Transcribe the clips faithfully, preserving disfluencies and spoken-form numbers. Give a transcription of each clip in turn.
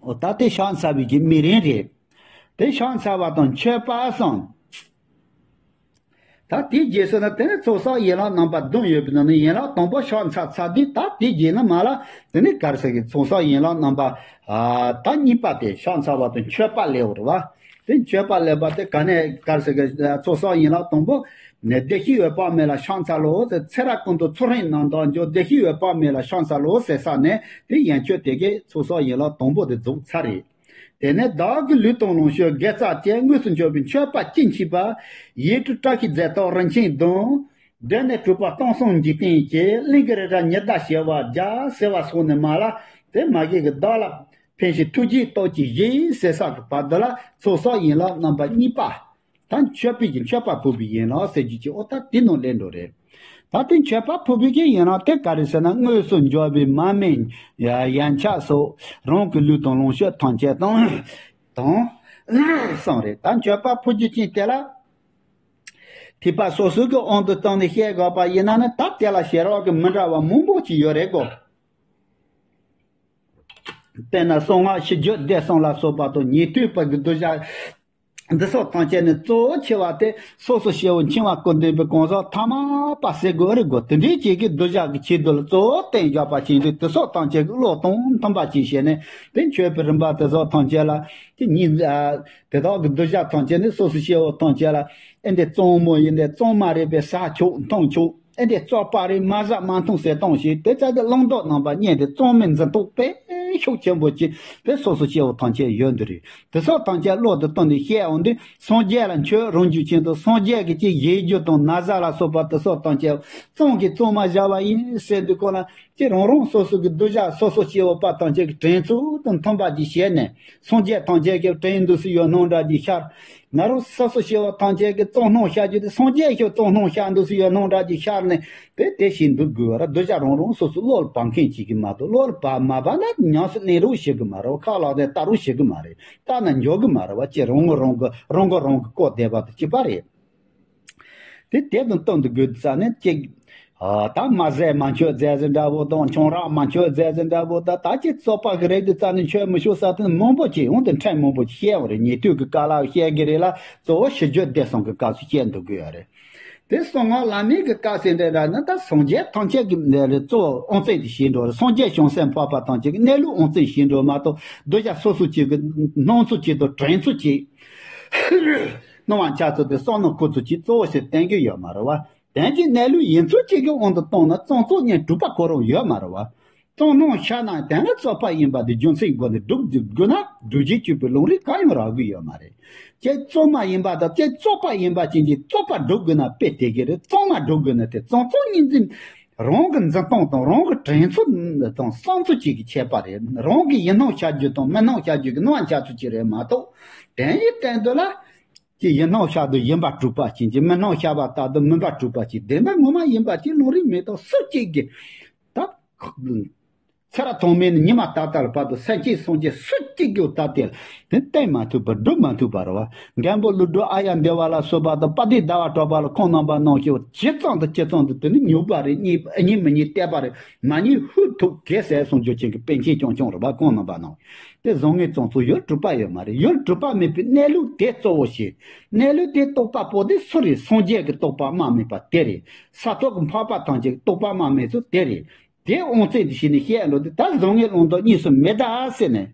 འོ་ད་དེ་ཕྱག་འཚལ་བའི་གི་དམིགས་རིམ་རེད། དེ་ཕྱག་འཚལ་བ་དང་མཆོད་པ་གསུམ། ད་དེའི་རྗེས་སུ་ནི་དེ་ནི་ཚོགས་བསགས་ཡན་ལག་རྣམ་པ་བདུན་ཡོད་པའི་ནང་ནས་ཡན་ལག་དང་པོ་ཕྱག་འཚལ་ཚར་དུས། ད་དེའི་རྗེས་ནི་མ་ལ་དེ་ནི་ག་རེ་ཟེར་གི། ཚོགས་བསགས་ཡན་ལག་རྣམ་པ་ཨ་ད་གཉིས་པ་དེ་ཕྱག་འཚལ་བ་དང་མཆོད་པ་ལེན་པ་རེད་བ། དེ་མཆོད་པ་ལེན་པ་དེ་ག་ནས་ག་རེ་ཟེར་གི། ཚོགས་བསགས་ཡན་ལག་དང་པོ་ནས། བདེ་གཤེགས་འོད་དཔག་མེད་ལ་ཕྱག་འཚལ་ལོ་ཟེར། ཚེ་རབས་ཀུན་ཏུ་ཚུལ་ཁྲིམས་རྣམ་དག་འབྱོར། བདེ་གཤེགས་འོད་དཔག་མེད་ལ་ཕྱག་འཚལ་ལོ་ཟེར་ས་ནས། དེ་ཡན་ཆོད་དེ་གའི་ཚོགས་བསགས་ཡན་ལག་དང་པོ་དེ་རྫོགས་ཚར་རེད། དེ་ནས་བདག་གི་ལུས་དང་ལོངས་སྤྱོད་དགེ་རྩ་བཅས། དངོས་སུ་འབྱོར་པའི་མཆོད་པ་ཅི་མཆིས་པ། ཡིད་སྤྲུལ་བཀྲ་ཤིས་རྫས་རྟགས་རིན་ཆེན་བདུན། བསྒྲལ་ནས་སྤྲུལ་པ་སྟོང་གསུམ་འཇིག་རྟེན་གྱི། གླིང་གི་རི་རབ་ཉི་ཟླ་བྱེ་བ་བརྒྱ་ཟེར་བ་སོགས་ནས་མ་ལ་དེ་མ་གི་གི་བདག་ལ་ཕན་ཞིང་ཐུགས་རྗེའི་སྟོབས་ཀྱིས་བཞེས་ཟེར་ས་གི་བར་དུ་ལ་ཚོགས་བསགས་ཡན་ལག་རྣམ་པ་གཉིས་པ། ད་མཆོད་པའི་གི་མཆོད་པ་ཕུལ་བའི་ཡན་ལག་ཟེར་རྒྱུ་ཅིག་འོ་ད་དེ་ནང་སླེབས་འགྲོ་རེད། ད་དེ་མཆོད་པ་ཕུལ་བའི་གི་ཡན་ལག་དེ་ག་རེ་ཟེར་ན། དངོས་སུ་འབྱོར་བའི་མར་མེ་ཡན་ཆད་སོགས། རང་གི་ལུས་དང་ལོངས་སྤྱོད་ཐམས་ཅད་དང་དང་གསུམ་རེད། ད་མཆོད་པ་ཕུལ་རྒྱུ་ཅན་དེ་ལ་ཐེག་པ་སོ་སོའི་གི་དབང་དུ་བཏང་ནས་བཤད་དགོས་པ་ཡིན་ན་ནི། ད་དེ་ལ་ཞེ་དྲག་གི་མི་འདྲ་བ་མང་པོ་ཅིག་ཡོད་རེད་གོ། དཔེར་ན་གསང་སྔགས་ཞི་རྒྱས་སྡེ་གསུམ་ལ་སོགས་པ་དང་། ཉན་ཐོས་པ་གི་གདུལ་བྱ་འདི་སོགས་ཐམས་ཅད་ནི་གཙོ་བོ་ཆེ་བ་དེ་སོ་སོ་སྐྱེ་བོ་འཆིང་བ་ཀུན་ལྡན་པའི་གང་ཟག་ཐ་མལ་པ་ཟེར་དགོས་རེད་གོ། དེ་འདྲའི་ཅིག་གི་གདུལ་བྱ་གི་ཆེད་དུ་ལ་གཙོ་བོ་བསྟན་བཞག་པ་ཅིག་འདུག། དེ་སོགས་ཐམས་ཅད་ཀྱི་བློ་དང་མཐུན་པ་ཅིག་བྱས་ནས། དེ་མཆོད་པའི་རིམ་པ་དེ་སོགས་ཐམས་ཅད་ལ་དེ་ཉིད་དེ་དག་གི་གདུལ་བྱ་ཐམས་ཅད་ནི་སོ་སོ་སྐྱེ་བོ་ཐམས་ཅད་ལ། ཨེ་འདི་གཙང་མོ་ཡིན་ཏེ་གཙང་མ་རེད་པས་བཟའ་ཆོག་འཐུང་ཆོག། ཨེ་འདི་བཙོག་པ་རེད། མ་བཟའ་མ་འཐུང་ཟེར་གཏོང་ཞིང་། དེ་ཚ་དེ་བླང་དོར་རྣམ་པ་གཉིས་དེ་གཙང་མའི་འཛིན་སྟངས་དཔེ་ཤུགས་ཆེན་པོ་ཅིག་དེ་སོ་སོ་སྐྱེ་བོ་ཐམས་ཅད་ཡོད་འདི་རེད། དེ་སོགས་ཐམས་ཅད་བློ་དུ་བཏང་ནས་བཤད་འོང་དུས། སངས་རྒྱས་ལ་མཆོད་རུང་རྒྱུ་ཅན་དུ། སངས་རྒྱས་ཀྱི་ཅིག་བཞེས་རྒྱུ་དང་ན་བཟའ་ལ་སོགས་པ་དེ་སོགས་ཐམས་ཅད་གཙང་གི་གཙང་མ་བཞག་པ་ཡིན་ཟེར་དུས་ཁོ་ན། ཅེས་རང་རང་སོ་སོ་གི་གདུལ་བྱ་སོ་སོ་སྐྱེ་བོ་པ་ཐམས་ཅད་ཀྱི་དྲན་ཚུལ་དང་མཐུན་པ་ཅིག་བྱས་ནས། སངས་རྒྱས་ཐམས་ཅད་ཀྱི་དྲན་འདུག་སུ་ཡོད་སྣང་འདྲ་ཅིག་ཤར། ང་རང་སོ་སོ་སྐྱེ་བོ་ཐམས་ཅད་ཀྱི་གཙང་སྣང་ཤར་རྒྱུ་དེ། སངས་རྒྱས་ཤོག་གཙང་སྣང་ཤར་འདུག་སུ་ཡོད་སྣང་འདྲ་ཅིག་ཤར་ནས། དེ་དེ་བཞིན་འདུག་དགོས་པར། གདུལ་བྱ་རང་རང་སོ་སོ་བློ་ལ་བབ་མཁན་ཅིག་གི་མ་གཏོགས། བློ་ལ་བབ་མ་བབ་ན་ཉམས་སུ་ལེན་རོགས་བྱེད་གི་མ་རེད། ཁ་ལག་དེ་ལྟ་རོགས་བྱེད་གི་མ་རེད། ལྟ་ན་འཇོག་གི་མ་རེད་བ། ཅེས་རང་ངོ་རང་གི་རང་གི་རང་གི་བཀོད་བསྡད་པ་དང་གཅིག་པ་རེད། དེ་དེ་དང་བསྟུན་དུ་དགོས་རྩ་ནས་ཅིག་ཨ་ད་མ་ཟས་མ་མཆོད་ཟེར་ཟེར་འདྲ་བོ་དང་། ཆང་རག་མ་མཆོད་ཟེར་ཟེར་འདྲ་བོ་དང་། ད་ཅིག་བཙོག་པ་གི་རིགས་དེ་རྩ་ནས་མཆོད་མི་ཆོག་ས་དེ་མང་པོ་ཅིག་འོང་དེ་ཕྲན་མང་པོ་ཅིག་བཤད་འོང་རེད། ཉན་ཐོས་ཀྱི་བཀའ་ལ་བཤད་གི་རེད་ལ། གཙོ་བོ་ཞི་རྒྱས་སྡེ་གསུམ་གྱི་སྐབས་སུ་བཤད་འདུག་གི་ཡོད་རེད། དེ་གསང་སྔགས་བླ་མེད་ཀྱི་བཀའ་ཟེར་འདྲ་ར་ན། ད་སངས་རྒྱས་ཐམས་ཅད་ཀྱི་གཙོ་བོ་དབང་བཙན་དེ་བྱེད་འགྲོ་རེད། སངས་རྒྱས་བྱང་སེམས་འཕགས་པ་ཐམས་ཅད་ཀྱི་གནས་ལུགས་དབང་བཙན་བྱེད་འགྲོ་མ་གཏོགས། གདུལ་བྱ་སོ་སོ་གཅིག་གི་སྣང་ཚུལ་གཅིག་དང་དྲན་ཚུལ་གཅིག་སྣང་བ་འཆར་ཚུལ་དེ་བསམ་མནོ་འཁོར་ཚུལ་གཅིག་གཙོ་བོ་ཞིག་བསྟན་གྱི་ཡོད་མ་རེད་བ། དོན་གྱི་གནས་ལུགས་ཡིན་ཚུལ་གཅིག་གི་དབང་དུ་བཏང་ན། གཙང་བཙོག་གཉིས་གྲུབ་པ་གོ་རིམ་ཡོད་མ་རེད་བ། གཙང་སྣང་ཤར་ན་དོན་ལ་བཙོག་པ་ཡིན་པ་དེ་རྒྱུ་མཚན་སྒོ་ནས་སྒྲུབ་དགོས་ན། སྒྲུབ་བྱེད་གཅིག་པུའི་ལུང་རིགས་གང་ཡང་རག་གི་ཡོད་མ་རེད། ཅེས་གཙང་མ་ཡིན་པ་དང་ཅེས་བཙོག་པ་ཡིན་པ་ཅན་གྱི་བཙོག་པ་སྒྲུབ་དགོས་ན་དཔེ་དེ་གི་རེད། གཙང་མ་སྒྲུབ་དགོས་ན་དེ་གཙང་བཙོག་གཉིས་འཛིན། རང་གི་འཛིན་སྟངས་དང་རང་གི་དྲན་ཚུལ་དང་བསམ་ཚུལ་གཅིག་གི་ཁྱད་པར་རེད། རང་གི་ཡིད་སྣང་ཤར་རྒྱུ་དང་མི་སྣང་ཤར་རྒྱུ་གི་སྣང་བ་འཆར་ཚུལ་གཅིག་རེད་མ་གཏོགས། དོན་ཡིན་སྟེང་དུ་ལ། ཅེས་ཡིད་སྣང་ཤར་དུས་ཡིན་པ་གྲུབ་པ་ཅན་གྱི། མི་སྣང་ཤར་བ་ལྟར་དུ་མིན་པ་གྲུབ་པ་ཅན། བདེན་པ་ངོ་མ་ཡིན་པ་ཅན་ལུང་རིགས་མེད་དོ། སུ་གཅིག་གིས་ད་ཚེ་རབས་ཐོག་མེད་ནས་ཉི་མ་ད་ལྟ་ལ་བར་དུ་སེམས་ཅན་སངས་རྒྱས་སུ་གཅིག་གིས་ད་ལྟ་དེ་བསྟན་མ་ཐུབ་པ་སྒྲུབ་མ་ཐུབ་པ་རེད་བ། མགོན་པོ་ཀླུ་སྒྲུབ་ཨཱརྱ་དེ་བ་ལ་སོགས་པ་དང་། དཔལ་ལྡན་ཟླ་བ་གྲགས་པ་ལ་ཁོང་རྣམ་པ་རྣམས་ཀྱིས་ཇི་ཙམ་དུ་ཇི་ཙམ་དུ་དེ་ནི་ཉུག་པ་རེད། གཉིས་གཉིས་མི་གཉིས་བལྟས་པ་རེད། མ་གཉིས་ཧུད་ཐུག་གེ་ཟེར་གསུང་རྒྱུ་ཅན་གྱི་པཎ་ཆེན་རྐྱང་རྐྱང་རེད་བ། ཁོང་རྣམ་པ་རྣམས་དེ་བཟང་ངན་གཙང་བཙོག་ཡུལ་གྲུབ་པ་ཡོད་མ་རེད། ཡུལ་གྲུབ་པ་མེད་པའི་གནས་ལུགས་དེ་གཙོ་བོ་བྱས། གནས་ལུགས་དེ་རྟོགས་པ་པོ་དེ་སུ་རེད། སངས་རྒྱས་ཀྱི་རྟོགས་པ་རྨ་མེད་པ་དེ་རེད། ས་ཐོབ་ཀྱི་འཕགས་པ་ཐམས་ཅད་ཀྱི་རྟོགས་པ་རྨ་མེད་ཚུལ་དེ་རེད། དེ་དབང་བཙན་དུ་བྱས་ནས་བཤད་འགྲོ་དུས། ད་བཟང་ངན་བླང་དོར་གཉིས་སུ་མེད་ད་ཟེར་ནས།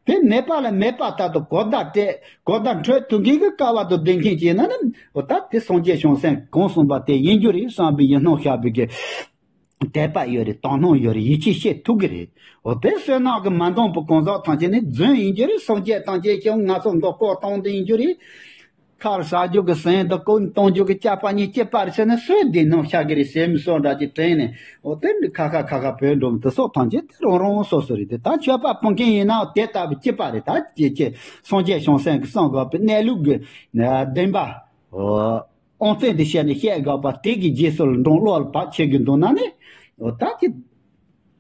དེ་མེད་པ་ལ་མེད་པ་ལྟར་དུ་གོ་བརྡ་སྤྲད། གོ་བརྡ་འཕྲོད་ཐུབ་མཁན་གྱི་སྐལ་བ་དང་ལྡན་མཁན་བྱས་ན་ནི། འོ་ད་དེ་སངས་རྒྱས་བྱང་སེམས་གོང་གསུངས་པ་དེ་ཡིན་རྒྱུ་རེད། བསམ་པའི་ཡིད་སྣང་ཤར་བའི་གི་དད་པ་ཡོད་རེད། དག་སྣང་ཡོད་རེད། ཡིད་ཆེས་བྱེད་ཐུབ་གི་རེད། འོ་དེ་བསོད་ནམས་ཀྱིས་མ་འདང་པའི་གང་ཟག་ཐམས་ཅད་ནི་རྫུན་ཡིན་རྒྱུ་རེད། སངས་རྒྱས་ཐམས་ཅད་ཀྱང་ང་ཚོ་མདོ་བཀོད་སྟངས་དེ་ཡིན་རྒྱུ་རེད། ཁར་ཟ་རྒྱུ་གི་ཟན་དང་གོས་གཏོང་རྒྱུ་གི་ཅ་པ་གཉིས་གཅིག་པ་རེད་ཟེར་ན། སུའི་བདེན་ནམ་ཤ་གི་རེད་ཟེར་མི་སོགས་འདྲ་ཅིག་དྲན་ནས། འོ་དེ་འདྲ་ཁ་ཁ་ཁ་ཁ་བོས་འགྲོ་མི་དེ་སོགས་ཐམས་ཅད་དེ་རང་རང་སོ་སོ་རེད་དེ། ད་མཆོད་པ་ཕུལ་མཁན་ཡིན་ནའང་དེ་ལྟ་བུ་གཅིག་པ་རེད། ད་ཅེས་ཅེས་སངས་རྒྱས་བྱང་སེམས་ཀྱི་གསུང་དགོས་པའི་གནས་ལུགས་ཀྱི་བདེན་པ། དབང་བཙན་དུ་བྱས་ནས་བཤད་དགོས་པ་དེ་གི་རྗེས་སུ་ལ་འབྲང་བློ་ལ་བབ་ཆེ་གི་འདུག་ན་ནི། འོ་ད་ཅི།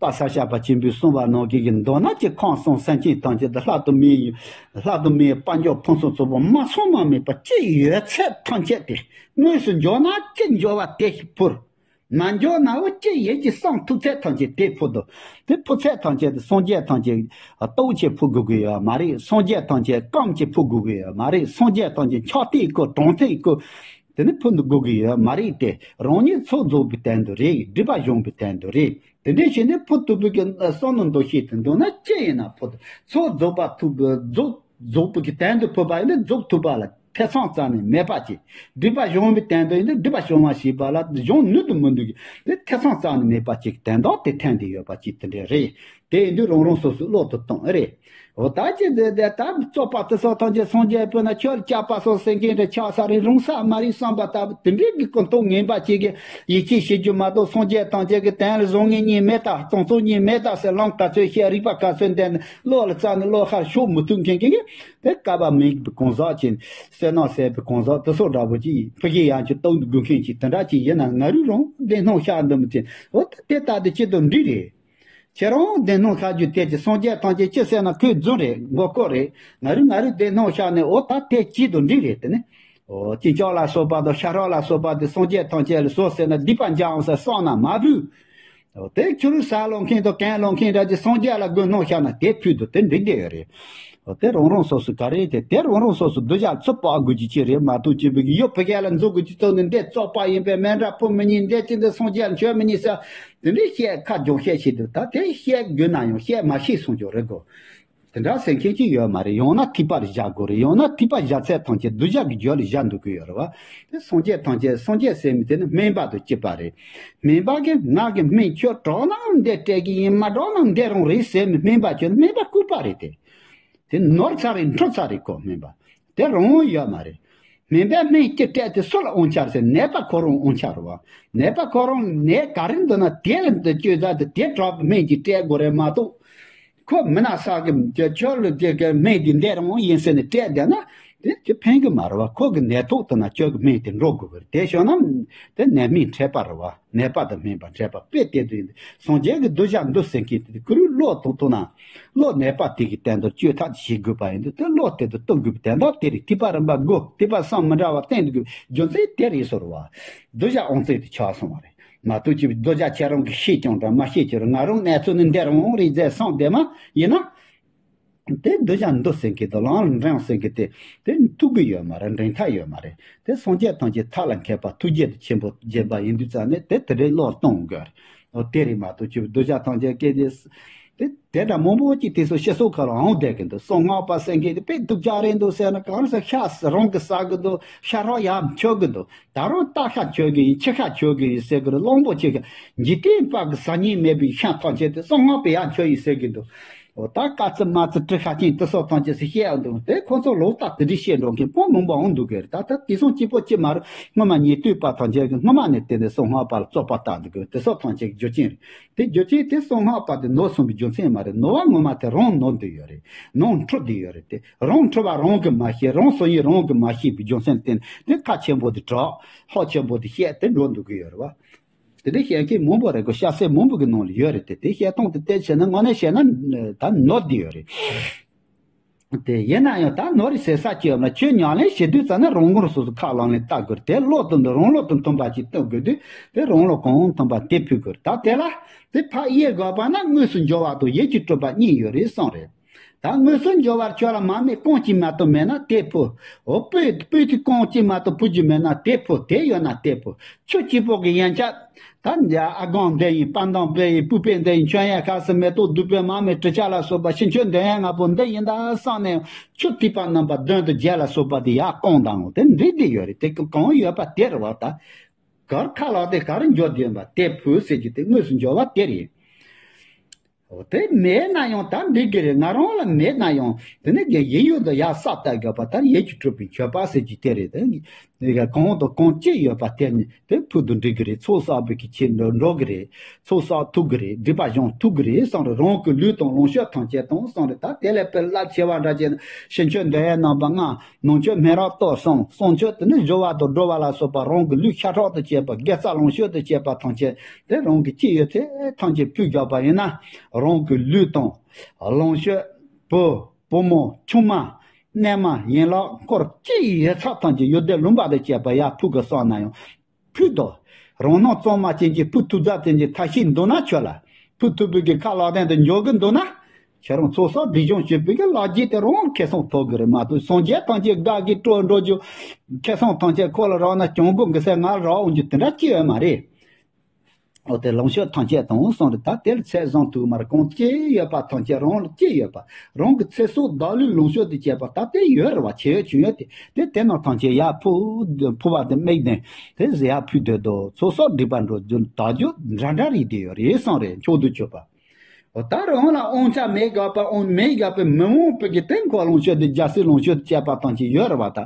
པ་ས་བྱ་བ་ཆེན་པོས་གསུངས་པ་ནང་བཞིན་གྱི་མདོར་ན་ཅི། ཁམས་གསུམ་སེམས་ཅན་ཐམས་ཅད་དུ། ལྷ་དང་མིའི་ལྷ་དང་མིའི་དཔལ་འབྱོར་ཕུན་སུམ་ཚོགས་པ་མ་ཚང་མ་མེད་པ་ཅི་ཡོད་ཚད་ཐམས་ཅད་དེ་དངོས་སུ་འབྱོར་ན་ཅི་འབྱོར་བ་དེ་ཕུལ། མ་འཇོག་ན་འོ་ཅི་ཡིན་གྱི་བསམ་ཐུབ་ཚད་ཐམས་ཅད་དེ་ཕུལ་དོ། དེ་ཕུལ་ཚད་ཐམས་ཅད་དེ་སངས་རྒྱས་ཐམས་ཅད་སྟོབས་ཀྱིས་ཕུལ་དགོས་ཀྱི་ཡོད་མ་རེད། སངས་རྒྱས་ཐམས་ཅད་རྐང་གིས་ཕུལ་དགོས་ཀྱི་ཡོད་མ་རེད། སངས་རྒྱས་ཐམས་ཅད་ཕྱག་མཐིལ་བསྐོར་དྲུང་མཐིལ་བསྐོར། དེ་ནི་ཕུལ་དགོས་ཀྱི་ཡོད་མ་རེད་དེ། རང་ཉིད་ཚོགས་རྫོགས་པའི་དོན་དུ་རེད། སྒྲིབ་པ་སྦྱོང་བའི་དོན་དུ་རེད། དེ་འདྲ་བྱས་ནས་ཕུལ་ཐུབ་པའི་གི་བསམ་བློ་འདུ་ཤེས་དེ་འདུག་ན་ཅི་ཡིན་ན་ཕུལ་ཐུབ། ཚོགས་རྫོགས་པ་ཐུབ་པའི་རྫོགས་རྫོགས་པའི་གི་དོན་དུ་ཕུལ་བ་ཡིན་ན་རྫོགས་ཐུབ་པ་ལ་ཐེ་ཚོམ་རྩ་ནས་མེད་པ་ཅིག་སྒྲིབ་པ་སྦྱོང་བའི་དོན་དུ་ཡིན་ན་སྒྲིབ་པ་སྦྱོང་བ་ཞེས་པ་ལ་སྦྱོང་ནུས་དུ་མི་འདུག་གི་དེ་ཐེ་ཚོམ་རྩ་ནས་མེད་པ་ཅིག་དོན་དག་དེ་ཐོན་བསྡད་ཡོད་པ་ཅིག་དེ་འདྲ་རེད། དེ་ཡིན་དུས་རང་རང་སོ་སོའི་བློ་དུ་གཏོང་ཨེ་རེད། འོ་ད་ཅི་ཟེར་དེ་ད་བཙོག་པ་དེ་སོགས་ཐམས་ཅད་སངས་རྒྱས་པོ་ན་ཁྱོད་ལ་སྐྱག་པ་སོགས་ཟེར་མཁན་དེ་ཆགས་ས་རེད། རུང་ས་མ་རེད་བསམ་པ་ལྟ་བུ་དེ་འདྲའི་གི་ཀུན་རྟོག་ངན་པ་ཅིག་གིས་ཡིད་ཆེས་བྱེད་རྒྱུ་མ་གཏོགས་སངས་རྒྱས་ཐམས་ཅད་ཀྱི་དོན་ལ་བཟང་ངན་གཉིས་མེད་ད་གཙང་བཙོག་གཉིས་མེད་ད་ཟེར་ལམ་ག་ཚོད་བཤད་རིགས་པ་ག་ཚོད་འདོན་ནས་བློ་ལ་རྩ་ནས་བློ་ཁ་ཕྱོགས་མི་ཐུབ་མཁན་གྱི་གི་དེ་བསྐལ་པ་མེད་པའི་གང་ཟག་ཅིག་བསོད་ནམས་ཟད་པའི་གང་ཟག་དེ་སོགས་འདྲ་པོ་ཅིག་ཕ་གི་ཡང་ཅིག་གཏོང་དགོས་མཁན་ཅིག་དེ་འདྲ་ཅིག་ཡིན་ན་ང་རུ་རང་བདེན་སྣང་ཤར་འདུག་མི་ཚེ་འོ་ད་དེ་ལྟ་དེ་ཅི་དང་འདྲི་རེད། ཁྱེད་རང་བདེན་སྣང་ཤར་རྒྱུ་དེ་ཅི་སངས་རྒྱས་ཐམས་ཅད་ཅི་ཟེར་ན་ཁོས་རྫུན་རེད། མགོ་སྐོར་རེད། ང་རུ་ང་རུ་བདེན་སྣང་ཤར་ནས་འོ་ད་དེ་ཅི་དང་འདྲི་རེད་དེ་ནི། འོ་སྤྱི་ཚོགས་ལ་སོགས་པ་དང་ཤ་ཁྲག་ལ་སོགས་པ་དེ་སངས་རྒྱས་ཐམས་ཅད་ལ་ཟོ་ཟེར་ན་སྡིག་པ་འཇམ་ཟེར་བསམ་ན་མ་བུ། འོ་དེ་ཁྱོད་རུ་ཟ་ལོང་མཁན་དང་གན་ལོང་མཁན་འདྲ་ཅི་སངས་རྒྱས་ལ་དགོས་སྣང་ཤར་ན་དེ་ཕུད་དུ་དེ་འགྲིག་བསྡད་ཡོད་རེད། འོ་དེ་རང་རང་སོ་སོ་ག་རེ་དེ་དེ་རང་རང་སོ་སོ་སྡུག་ཅག་ཚུར་སྤག་དགོས་ཀྱི་ཅི་རེད་མ་གཏོགས་ཅི་བུ་གི་ཡོད་ཕ་གི་ལ་འཛུགས་དགོས་ཀྱི་ཚོགས་ནི་འདི་བཙོག་པ་ཡིན་པས་མེ་འདྲ་ཕུ་མི་ཉན་འདི་ཅི་འདི་སངས་རྒྱས་མཆོད་མི་ཉན་ཟེར། དེ་འདྲའི་བཤད་ཁ་རྒྱུག་བཤད་བྱེད་དུས་ད་དེ་བཤད་དགོས་ན་ཡང་བཤད་མ་ཤེས་སོང་ཀྱང་རེད་གོ། དེ་འདྲ་ཟེར་མཁན་ཅིག་ཡོད་མ་རེད། ཡང་ན་ཐིགས་པ་རེ་བཞག་དགོས་རེད། ཡང་ན་ཐིགས་པ་བཞག་ཚད་ཐམས་ཅད་སྡུག་ཅག་གི་རྒྱུ་ལ་བཞག་འདུག་གི་ཡོད་རེད་བ། དེ་སངས་རྒྱས་ཐམས་ཅད་སངས་རྒྱས་ཟེར་མི་དེ་ནི་སྨན་པ་དང་གཅིག་པ་རེད། སྨན་པ་གིས་ང་གི་སྨན་ཁྱོད་དྲག་ན་འདི་སྤྲད་གི་ཡིན་མ་དྲག་ན་འདི་རུང་རེད་ཟེར་མི་སྨན་པ་ཁྱོད་སྨན་པ་ལྐུགས་པ་རེད་དེ། དེ་ནོར་ཚར་རེད་འཕྲོ་ཚར་རེད་ཁོ་སྨན་པ། དེ་རང་དབང་ཡོད་མ་རེད། སྨན་པས་སྨན་གཅིག་སྤྲད་དེ་སུ་ལ་དབང་ཆ་རེད་ཟེར་ནད་པ་ཁོ་རང་དབང་ཆ་རེད་བ། ནད་པ་ཁོ་རང་ནད་ག་རེ་འདུག་ན་དེ་ལ་འདི་བཅོས་ས་དེ་དེ་དྲག་པའི་སྨན་གཅིག་སྤྲད་དགོས་རེད་མ་གཏོགས། ཁོ་མི་ན་ས་གི་ཁྱོད་ལ་དེ་ག་སྨན་འདི་འདི་རང་དབང་ཡིན་ཟེར་ནས་སྤྲད་བསྡད་ན་དེ་ཅི་ཕན་གི་མ་རེད་བ། ཁོ་གི་ནད་ཐོག་ཏུ་ན་ཁྱོད་ཀྱི་སྨན་དེ་འགྲོ་དགོས་གི་རེད། དེ་བྱུང་ན་དེ་ནད་སྨན་འཕྲད་པ་རེད་བ། ནད་པ་དང་སྨན་པ་འཕྲད་པ་དཔེ་དེ་དུ་ཡིན། སངས་རྒྱས་ཀྱི་གདུལ་བྱ་འདུལ་ཟེར་མཁན་དེ་ཁོ་རུ་བློ་ཐོག་ཐུག་ན། བློ་ནད་པ་དེ་གི་སྟེང་དུ་བཅོས་ཐབས་བྱེད་དགོས་པ་ཡིན་དུས་དེ་བློ་དེ་དུ་གཏོང་དགོས་པའི་དོན་དག་དེ་རེད། ཐིགས་པ་རིམ་པ་དགུ་ཐིགས་པ་གསུམ་མི་འདྲ་བ་བསྟན་དགོས་རྒྱུ་མཚན་དེ་རེད་ཟེར་བ། གདུལ་བྱ་དབང་བཙན་དེ་ཆགས་སོང་བ་རེད། མ་གཏོགས་ཀྱི་གདུལ་བྱ་ཁྱེད་རང་གིས་ཤེས་ཀྱང་འདྲ་མ་ཤེས་ཀྱང་ར་ང་རང་གནས་ཚུལ་ནི་འདི་རང་རེད་ཟེར་སོང་བསྡད་མ་ཡིན་ན། དེ་གདུལ་བྱ་འདུལ་ཟེར་མཁན་དང་ལམ་ལ་འདྲེན་ཟེར་མཁན་དེ་དེ་ཐུག་གི་ཡོད་མ་རེད། འདྲེན་ཐབས་ཡོད་མ་རེད། དེ་སངས་རྒྱས་ཐམས་ཅད་ཐབས་ལ་མཁས་པ་ཐུགས་རྗེ་དང་ཆེན་པོ་བརྒྱན་པ་ཡིན་དུས་ཙང་ནས་དེ་དེ་འདྲའི་བློ་གཏོང་དགོས་རེད། འོ་དེ་རེད་མ་གཏོགས་ཀྱི་གདུལ་བྱ་ཐམས་ཅད་སྐད་དེ་དེ་དེ་འདྲ་མང་པོ་ཅིག་དེ་ཚོ་ཤི་སོགས་ཁ་ལ་འོང་བསྡད་གི་འདུག་གསང་སྔགས་པ་ཟེར་མཁན་དེ་དཔེ་སྡུག་ཅག་རེད་འདུག་ཟེར་ན་གང་ཟེར་ཤ་རང་གི་ཟ་གི་འདུག་ཤ་རོགས་ཡར་མཆོད་གི་འདུག་ད་རུང་རྟ་ཤ་མཆོད་གི་ཡིན་ཁྱི་ཤ་མཆོད་གི་ཡིན་ཟེར་གི་རེད། གླང་པོ་ཆེ་གི་འཇིག་རྟེན་པ་གི་ཟ་སྙིང་མེད་པའི་ཤ་ཐམས་ཅད་དེ་གསང་སྔགས་པས་ཡར་མཆོད་ཡིན་ཟེར་གི་འདུག་འོ་ད་དཀའ་ཚེགས་མ་ཚེགས་གྲི་ཤ་ཅན་དེ་སོགས་ཐམས་ཅད་སུ་བཤད་འདུག་དེ་ཁོ་ཚོ་ལོག་ལྟ་དེ་འདྲ་བཤད་འགྲོ་མཁན་པོ་མང་པོ་འོང་འདུག་གི་རེད། ད་ལྟ་དེང་སང་གཅིག་པོ་གཅིག་མ་རེད། སྔོན་མ་ཉན་ཐོས་པ་ཐམས་ཅད་ཀྱིས་སྔོན་མ་ནས་དེ་ནས་གསང་སྔགས་པ་ལ་བཙོག་པ་བཏགས་འདུག་གི་དེ་སོགས་ཐམས་ཅད་ཀྱི་རྒྱུ་རྐྱེན་རེད། དེ་རྒྱུ་རྐྱེན་དེ་གསང་སྔགས་པ་དེ་ནོར་སོང་བའི་རྒྱུ་མཚན་མ་རེད། ནོར་བ་ངོ་མ་དེ་རང་ནོར་བསྡད་ཡོད་རེད། ནོར་འཁྲུལ་བསྡད་ཡོད་རེད། དེ་རང་འཁྲུལ་བ་རང་གིས་མ་ཤེས། རང་སོ་ཡིན་རང་གིས་མ་ཤེས་པའི་རྒྱུ་མཚན་བརྟེན་དེ་ཁ་ཆེན་པོ་དེ་གྲགས་ཧོ་ཆེན་པོ་དེ་བཤད་དེ་འགྲོ་འདུག་གི་ཡོད་རེད་བ། དེ་འདྲའི་བཤད་མཁན་མང་པོ་རེད་གོ། སྐྱ་སེར་མང་པོ་གི་ནང་ལ་ཡོད་རེད་དེ། དེ་བཤད་སྟངས་དེ་བལྟས་བྱས་ན་དངོས་གནས་བཤད་ན་ད་ནོར་བསྡད་ཡོད་རེད། དེ་ཡིན་ན་ཡང་ད་ནོར་རེད་ཟེར་ས་ཅི་ཡོད་ན་ཁྱོད་ཉམས་ལེན་བྱེད་དུས་ཙམ་ན་རང་ངོར་སོ་སོ་ཁ་ལག་ལེན་བལྟ་དགོས་རེད། དེ་བློ་དང་དུ་རང་བློ་དང་མཐུན་པ་ཅིག་བཏོན་དགོས་དུས་དེ་རང་བློ་གང་མཐུན་པ་དེ་ཕུལ་དགོས་རེད། ད་དེ་ལ་དེ་ཕར་དབྱེ་དགོས་པ་ན་དངོས་སུ་འབྱོར་བ་དང་ཡིད་ཀྱིས་སྤྲུལ་པ་གཉིས་ཡོད་རེད་གསུངས་རེད། ད་དངོས་སུ་འབྱོར་བར་ཁྱོད་ལ་མར་མེ་རྐང་གཅིག་མ་གཏོགས་མེད་ན་དེ་ཕུལ། འོ་སྤོས་སྤོས་དེ་རྐང་གཅིག་མ་གཏོགས་ཕུལ་རྒྱུ་མེད་ན་དེ་ཕུལ། དེ་ཡོད་ན་དེ་ཕུལ། ཁྱོད་གཅིག་པོ་གི་ཡན་ཆད་ད་འདི་ཨ་སྒང་འདི་ཡིན། པ་འདང་འདི་ཡིན། སྤུས་པའི་འདི་ཡིན། ཆོན་ཡ་ཁ་སི་མེ་ཏོག་བདུག་པའི་མར་མེ་དྲི་ཆབ་ལ་སོགས་པ་ཤིང་མཆོག་འདོན་ཡ་ལྔ་པོ་འདི་ཡིན་ད་བསམ་ནས་ཁྱོད་ཐིགས་པ་རྣམ་པ་བདུན་དང་བརྒྱད་ལ་སོགས་པ་དེ་ཡར་བསྐང་དང་ངོ་། དེ་འགྲིག་བསྡད་ཡོད་རེད། དེ་གང་ཡོད་པ་དེ་རེད་བ། ད་གར་ཁ་ལག་དེ་གར་འབྱོར་བསྡད་ཡོད་པ་དེ་ཕུལ་ཟེར་རྒྱུ་དེ་དངོས་སུ་འབྱོར་བ་དེ་རེད། འོ་དེ་མེད་ན་ཡང་ད་འགྲིག་གི་རེད། ང་རང་ལ་མེད་ན་ཡང་དེ་ནས་རྒན་ཡིད་འོང་དུ་ཡར་ས་བཏབ་དགོས་པ་ལྟར་ཡིད་ཀྱིས་སྤྲུལ་པའི་མཆོད་པ་ཟེར་གྱི་དེ་རེད། དེ་གང་དང་གང་ཅི་ཡོད་པ་དེ་ནི་དེ་ཕུལ་དུ་འགྲིག་གི་རེད། ཚོགས་བསགས་པའི་གི་ཆེད་འགྲོ་འགྲོ་གི་རེད། ཚོགས་བསགས་ཐུབ་གི་རེད། སྒྲིབ་པ་སྦྱོང་ཐུབ་གི་རེད་བསམ་རེད། རང་གི་ལུས་དང་ལོངས་སྤྱོད་ཐམས་ཅད་དང་བསམ་རེད། ད་དེ་ལས་དཔེ་རླབས་ཆེ་བ་འདྲ་བྱས་ན་ཤིང་མཆོག་འདོན་ཡས་རྣམ་པ་ལྔ། ནང་མཆོད་སྨན་རག་གཏོར་གསུམ། གསང་མཆོད་དེ་ནི་བཞུ་བ་དང་བྲོ་བ་ལ་སོགས་པ་རང་གི་ལུས་ཤ་ཁྲག་དང་བཅས་པ་དགེ་རྩ་ལོངས་སྤྱོད་དང་བཅས་པ་ཐམས་ཅད་དེ་རང་གི་ཅི་ཡོད་ཚད་ཐམས་ཅད་ཕུལ་རྒྱག་པ་ཡིན་ན་རང་གི་ལུས་དང་ལོངས་སྤྱོད་བུ་བུ་མོ་ཆུང་མ་གནས་མ་ཡན་ལག་འཁོར་ཅི་ཡོད་ཚད་ཐམས་ཅད་ཡོན་ཏན་ལུང་པ་དང་བཅས་པ་ཡར་ཕུལ་དགོས་བསམ་ན་ཡང་ཕུལ་དོ། རང་སྣང་གཙང་མ་ཅན་གྱི་བུ་ཐུག་རྫ་ཅན་གྱི་ཐབས་ཤེས་འདུག་ན་ཁྱོད་ལ། བུ་ཐུག་པའི་གི་ཁ་ལག་སྟེང་དུ་འཇོག་གི་འདུག་ན། ཁྱེད་རང་ཚོགས་བསགས་སྒྲིབ་སྦྱོང་བྱེད་པའི་གི་ལག་རྗེས་དེ་རང་ཁེ་བཟང་ཐོབ་གི་རེད་མ་གཏོགས། སངས་རྒྱས་ཐམས་ཅད་དགའ་གི་སྤྲོ་འགྲོ་རྒྱུ། ཁེ་བཟང་ཐམས་ཅད་ཁོ་ལ་རག་ན་གྱོང་གུན་གི་སེ་ང་ལ་རག་འོང་རྒྱུ་དེ་འདྲ་ཅི་ཡོད་མ་རེད། འོ་དེ་ལོངས་སྤྱོད་ཐམས་ཅད་དང་གསུངས་རེད། ད་དེ་ལ་ཚད་བཟུང་ཐུབ་མ་རེད། གང་ཅི་ཡོད་པ་ཐམས་ཅད་རང་ལ་ཅི་ཡོད་པ། རང་གི་ཚེ་སྲོག་བདག་ལུས་ལོངས་སྤྱོད་དུ་བྱས་པ་ད་དེ་ཡོད་རེད་བ། ཆེ་ཡོད་ཆུང་ཡོད་དེ་དེ་དེ་རྣམས་ཐམས་ཅད་ཡར་ཕུ་ཕུ་བ་དེ་དམིགས་ནས་དེ་ཟེར་ཡར་ཕུད་སྡོད་དོ། ཚོགས་བསགས་སྒྲིབ་པ་འགྲོ་རྒྱུ་དག་རྒྱུ་འདྲ་འདྲ་རེད། དེ་ཡོད་རེད་གསུངས་རེད། མཆོག་ཏུ་གྱུར་པ། འོ་ད་རང་ལ་དབང་ཆ་མེད་དགག་པ་དབང་མེད་དགག་པའི་མི་དབང་པོ་གི་སྟེང་ཁོ་ལོངས་སྤྱོད་དེ་རྒྱལ་སྲིད་ལོངས་སྤྱོད་དུ་བྱས་པ་ཐམས་ཅད་ཡོད་རེད་བ། ད་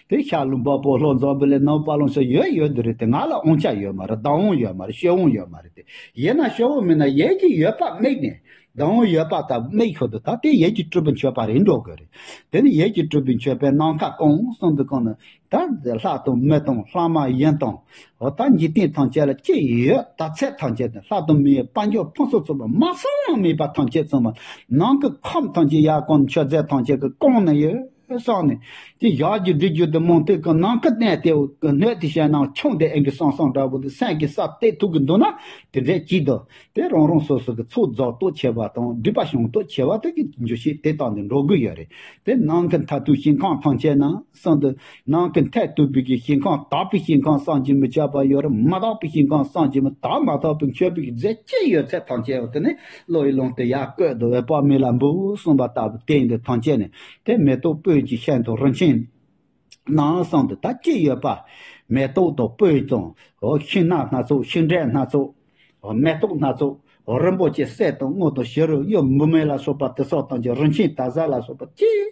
དེ་ཤར་ལུང་པ་པོ་ལྷོ་འཛམ་བུ་གླིང་ནང་པ་ལོངས་སྤྱོད་ཡོད་ཡོད་དེ་རེད། དེ་ང་ལ་དབང་ཆ་ཡོད་མ་རེད། བདག་དབང་ཡོད་མ་རེད། ཤོད་དབང་ཡོད་མ་རེད། དེ་ཡིན་ན་ཤོད་དབང་མིན་ན་ཡིད་ཀྱི་ཡོད་པ་དམིགས་ནས་བདག་དབང་ཡོད་པ་ད་དམིགས་ཤོག་དུ། ད་དེ་ཡིད་ཀྱི་སྤྲུལ་པའི་མཆོད་པ་རེད་འགྲོ་དགོས་རེད། དེ་ནི་ཡིད་ཀྱི་སྤྲུལ་པའི་མཆོད་པའི་ནམ་མཁའ་གང་གསུམ་དུ་གང་ནི། ད་ལྷ་དང་མི་དང་ལྷ་མ་ཡིན་དང་། འོ་ད་འཇིག་རྟེན་ཐམས་ཅད་ལ་ཅི་ཡོད་ད་ཚད་ཐམས་ཅད་དང་ལྷ་དང་མིའི་དཔལ་འབྱོར་ཕུན་སུམ་ཚོགས་པ་མ་གསང་མ་མེད་པ་ཐམས་ཅད་ཚང་མ་ནང་གི་ཁམས་ཐམས་ཅད་ཡར་གང་མཆོད་རྫས་ཐམས་ཅད་ཀྱི་གང་ན་ཡོད་བསམ་ནས། དེ་ཡར་རྒྱུ་སྒྲིལ་རྒྱུ་དེ་མང་ཐོས་ཀྱི་ནང་གི་གནས་དེ་གི་སྣོད་དེ་བཤད་ན་ཆུང་དེ་ཨེ་གི་སང་སང་འདྲ་བོ་དེ་སེམས་ཀྱི་ས་དེ་ཐུག་གི་འདུག་ན་དེ་འདྲས་ཅིག་དང་། དེ་རང་རང་སོ་སོ་གི་ཚོགས་རྫོགས་རྟོགས་བྱེད་པ་དང་སྒྲིབ་པ་སྦྱང་རྟོགས་བྱེད་པ་དེ་གི་འཇུ་ཤེས་དེ་དང་ནི་འགྲོ་དགོས་ཡོད་རེད། དེ་ནང་གི་མཐར་ཐུག་ཞིང་ཁམས་ཐམས་ཅད་ན། གསུམ་དུ། ནང་གི་མཐར་ཐུག་པའི་གི་ཞིང་ཁམས་དག་པའི་ཞིང་ཁམས་བསམ་གྱིས་མི་ཁྱབ་པ་ཡོད་རེད། མ་དག་པའི་ཞིང་ཁམས་བསམ་གྱིས་མི་དག་མ་དག་པའི་མཆོད་པའི་རྫས་ཅི་ཡོད་ཚད་ཐམས་ཅད་འོ་དེ་ནི་བློ་ཡི་ཀློང་དུ་ཡར་བཀོད་དོ། འོད་དཔག་མེད་ལ་འབུལ་གསུངས་པ་ལྟ་བུ་དེ་ཡིན་དུས་ཐམས་ཅད་ནི་དེ་མེ་ཏོག་སྤོས་ཀྱི་ཤིང་དང་རིན་ཆེན་ནང་གསུམ་དུ་ད་ཅི་ཡོད་པ། མེ་ཏོག་དང་སྤོས་དང་འོ་ཤིང་སྣ་སྣ་ཚོགས་ཤིང་འབྲས་སྣ་ཚོགས་འོ་མེ་ཏོག་སྣ་ཚོགས་འོ་རིན་པོ་ཆེ་གསེར་དང་དངུལ་དང་བྱུ་རུ་གཡུ་འབུམ་མེ་ལ་སོགས་པ་དེ་སོགས་ཐམས་ཅད་རིན་ཆེན་དར་ཟབ་ལ་སོགས་པ་ཅི།